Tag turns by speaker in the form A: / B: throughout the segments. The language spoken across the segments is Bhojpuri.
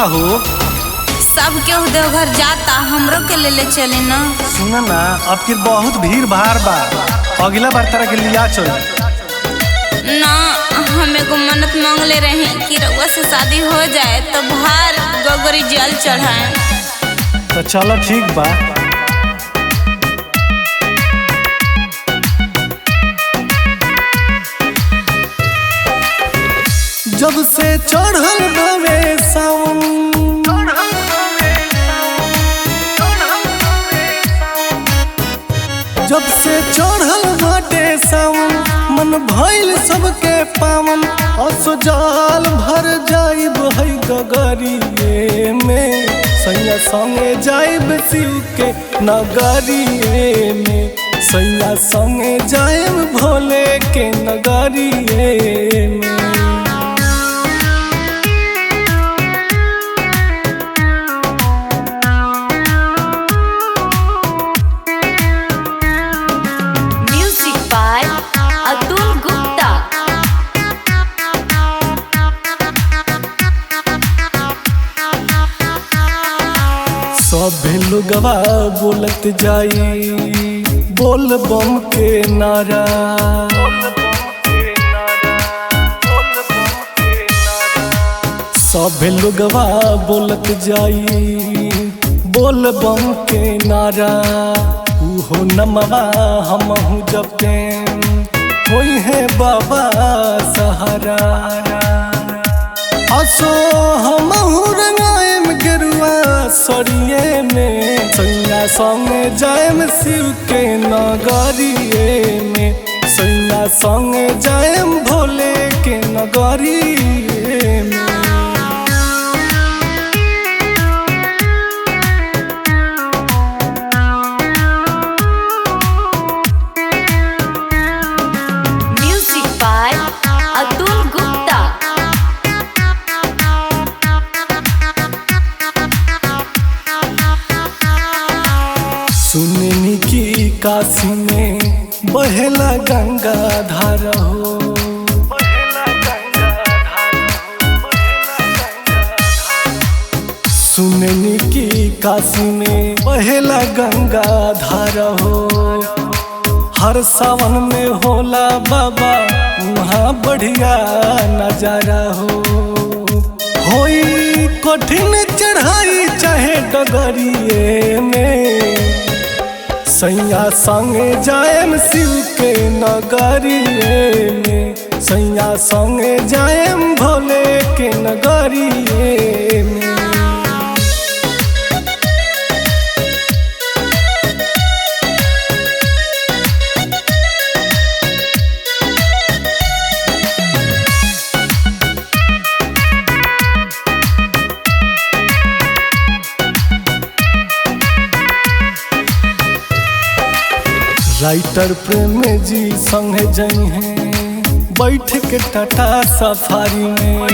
A: हो?
B: सब केहू देवघर जाता, हमरो के लेले चली ना।
A: सुन ना, अब के बहुत भीड़ भाड़ बा, अगला बार तरह के लिया चल।
B: ना, हम एगो मन्नत मांगले रही कि रउआ से शादी हो जाए तो भार गोगरी जल चढ़ाए।
A: तो चलो ठीक बा। जब से चढ़ल बावे सावन, जब से चढ़ल बाटे सावन, मन भइल सबके पावन। असो जाल भर जाइब है गगरिए में, सैया संगे जाइब शिव के नगरिए में, सैया संगे जाइब भोले के नगरिए में।
C: Music by Atul Gupta.
A: सभे लोगवा बोलत जाई बोल बम के नारा, सभे लोगवा बोलत जाई बोल बम के नारा। उहो नमवा हमहु जपे होई है बाबा सहारा। असो हमहु रंगाएम गेरुआ सरिये में, सैया संगे जाएम शिव के नगरिए में, सैया संगे जाएम भोले के नगरिए में।
C: Music by Atul Gupta.
A: सुननी की काशी में बहेला गंगा धार हो, सुननी की काशी में बहेला गंगा धार हो। हर सावन में होला बाबा वहाँ बढ़िया नजारा हो। होई कठिन चढ़ाई चाहे डगरिए में, सैया संगे जाएम शिव के नगरिए में, सैया संगे जाएम भोले के नगरिए में। राइटर प्रेम जी संग जई हैं बैठ के टाटा सफारी में,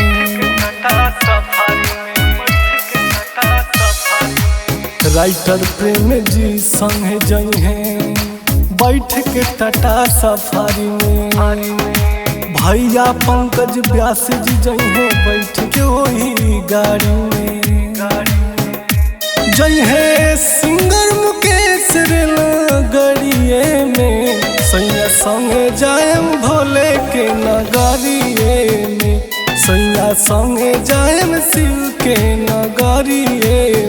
A: राइटर प्रेम जी संग जई हैं बैठ के टाटा सफारी में। भैया पंकज व्यास जी जई हैं बैठ के वही गाड़ी में, जई है सिंगर मुकेश गड़िए में, सैया संगे जाएम भोले के नगरिए में, सैया संगे जाएम शिव के नगरिए